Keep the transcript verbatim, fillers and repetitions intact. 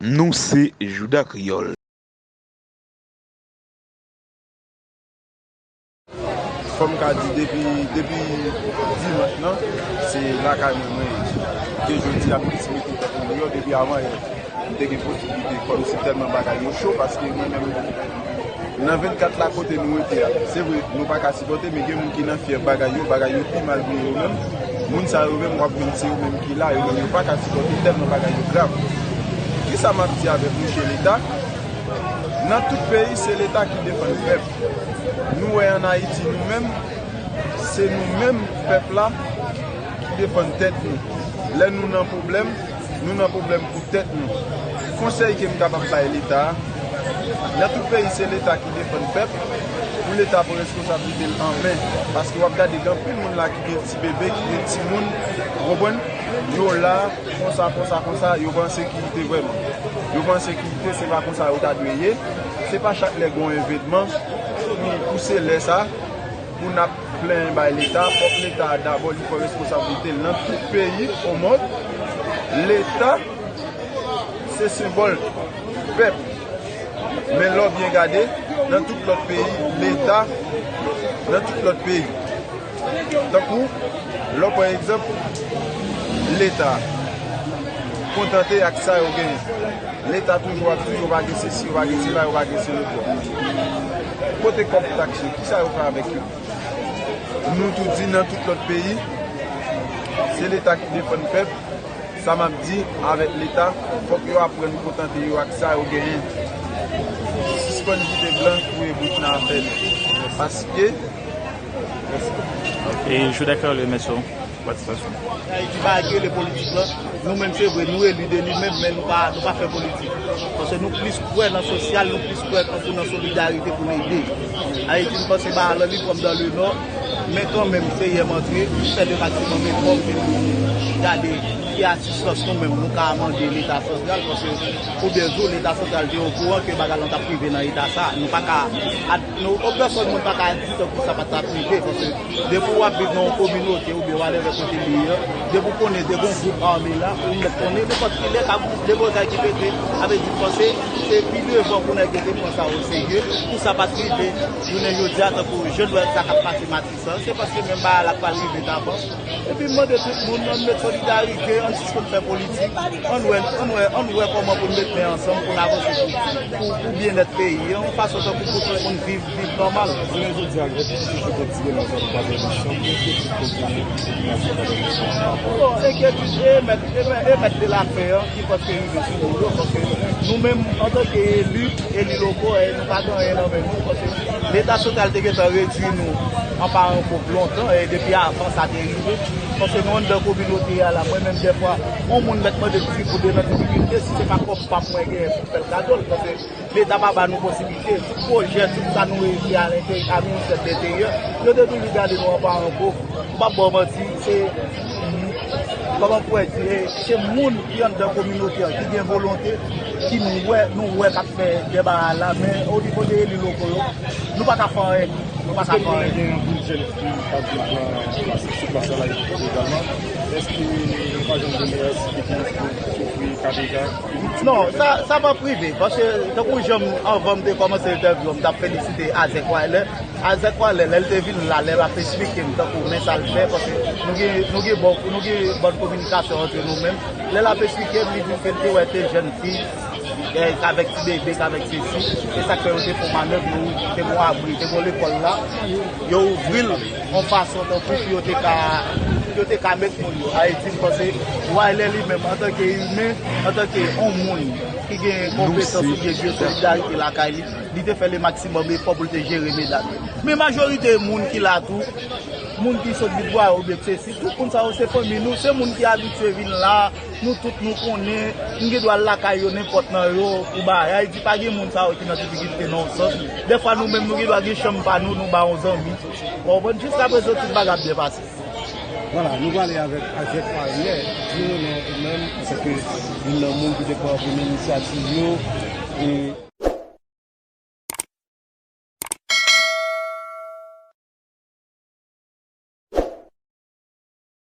Nou se Jouda Kreyòl. Fò m ka di depi depi dimanch lan, se lakay mwen mwen ye. Ke jodi a m plis mete tèt mwen deyò depi avan yè. M te gen posiblite kòmsi tèlman bagay yo cho paske mwen menm nan vennkat la kote nou rete a, se vre nou pa ka sipòte men gen moun ki nan fyè bagay yo, bagay yo pi mal pou yo menm. Moun sa yo menm w ap jwenn se yo menm ki la, yo menm yo pa ka sipòte tèlman bagay yo grav. Kisa m ap di avèk mouche Leta? Nan tout peyi, se Leta ki defann pèp. Nou wè ann Ayiti, nou menm, se nou menm, pèp la, ki defann tèt nou. Lè nou nan pwoblèm, nou nan pwoblèm pou tèt nou. Konsèy ke m kapab bay Leta a, nan tout peyi, se Leta ki defann pèp. Pou Leta pran reskonsablite l an men. Paske w ap gade gen anpil moun la ki gen ti bebe, ki gen timoun, ou konprann? Yo la, konsa, konsa, konsa, yo pa an sekirite vrèman. Yo pa an sekirite, se pa konsa yo ta dwe ye. Se pa chak lè gen yon evènman pou, pou se lè sa, pou n ap plenyen bay Leta. Fòk Leta a dabò li pran reskonsablite l nan tout peyi omond. Leta se senbòl pèp. Men lè w byen gade, nan tout lòt peyi, Leta, nan tout lòt peyi, tankou, lè w pran egzanp, Leta kontante ak sa yo genyen. Leta toujou ap di yo pa gen sesi, yo pa gen sela, yo pa gen se lòt bò. Kote kòb taks yo? Kisa yo fè avèk yo? Nou tou di nan tout lòt peyi, se Leta ki defann pèp. Sa m ap di avèk Leta, fòk yo aprann kontante yo ak sa yo genyen. Sispann kite blan foure bout nan afè nou. Paske. E Jouda Kreyòl remèsye w pou patisipasyon w. Ayiti pa rele politik lan. Nou menm se vre, nou eli de li menm, men nou pa, nou pa fè politik. Paske nou plis kwè nan sosyal, nou plis kwè tankou nan solidarite pou n ede. Ayiti, m panse ba lan li kòm dan le nò, men kanmenm, se yè m antre, m fè le maksimòm efò m te pou gade ki asistans nou menm nou ka mande Leta santral, paske oubyen di w Leta santral te okouran ke bagay lan t ap rive nan eta sa. Nou pa ka, nou, pèsòn moun pa ka di tankou sa pa t ap rive, paske depi w ap viv nan yon kominote oubyen whatever kote li ye, depi w konnen te gen yon gwoup ame la, ou mèt konnen nenpòt ki lè ka gen yon deblozay ki pete, sa vle di panse se pi devan pou nèg yo te pran sa oserye, pou sa pa t rive jounen jodi a tankou jan n wè sa k ap pase Matisan, se paske menm bagay la k pral rive t avan. Epi m mande tout moun, ann met solidarite, ann sispann fè politik, ann wè, ann wè, ann wè kòman pou n met men ansanm pou n avanse pou, pou, pou byennèt peyi an, yon fason tankou pou tout moun viv, viv nòmal. Jounen jodi a, èske se toujou gen ti demwazèl ki pa gen yon chanm, èske tout kote, demwazèl pa gen yon chanm pa rapò? Bon, enkyetid e mèt, e mèt, e mèt de lapè an ki pòske rive sou nou yo, paske nou menm, antanke eli, eli lokal, nou pa gen anyen nan men nou, paske Leta santral te gentan redui nou an paran pwòp lontan, e depi avan sa te rive. Paske nou anndan kominote a la, mwen menm dèfwa, yon moun mèt mande m ti goud nan difikilte, si se pa kòb pa m mwen genyen pou m fè l kado l, paske Leta pa ba nou posiblite. Tout pwojè, tout sa nou reyisi a lenteri-, a Ministè de Lenteryè, yo te toujou gade nou an paran pwòp. M p ap ba w manti, se, kòman pou w di, se moun ki anndan kominote an, ki gen volonte, ki nou wè, nou wè k ap fè deba a la, men o nivo de eli lokal yo, nou pa ka fè anyen. Nou pa ka fè anyen. Gen anpil jèn fi k ap viv nan plas, sou plas la, la egalman. Èske nou pa janm gen lè si te gen pou ofri kado sa? Non, sa, sa p ap rive. Paske, tankou jan m, anvan m te kòmanse entèvyou an, m t ap felisite Azèk Wilder. Azèk Wilder, lè l te vin la, lè l ap esplike m, tankou, men sa l fè, paske nou gen, nou gen bon, nou gen bòn kominikasyon antre nou menm. Lè l ap esplike m, li di m ke l te wè de jèn fi, eh, k avèk ti bebe, k avèk sesi. Se sa k fè yo te fè yon manèv, yo te gen yon abri, te gen yon lekòl la. Yo ouvri l yon fason tankou pou yo te ka, pou yo te ka met moun yo. Ayiti, m panse, Wilder li menm, antanke imen, antanke yon moun ki gen konpetans oubyen gen solidarite lakay li, li te fè le maksimòm efò pou l te jere medam yo. Men majorite moun ki la tou, moun ki sot Vit Vwayo oubyen sesi, tout moun sa yo se fanmi nou, se moun ki abitye vin la, nou tout nou konnen, nou gen dwa al lakay yo nenpòt nan yo pou bagay. Ayiti pa gen moun sa yo ki nan difikilte nan yon sans. Dèfwa nou menm nou gen dwa gen chanm pa nou, nou ba yon zanmi. Ou konprann? Jiskaprezan tout bagay ap byen pase. Vwala, nou prale avèk Azèk Wilder. Di nou non ou menm, antanke youn nan moun ki te pran premye inisyativ yo, e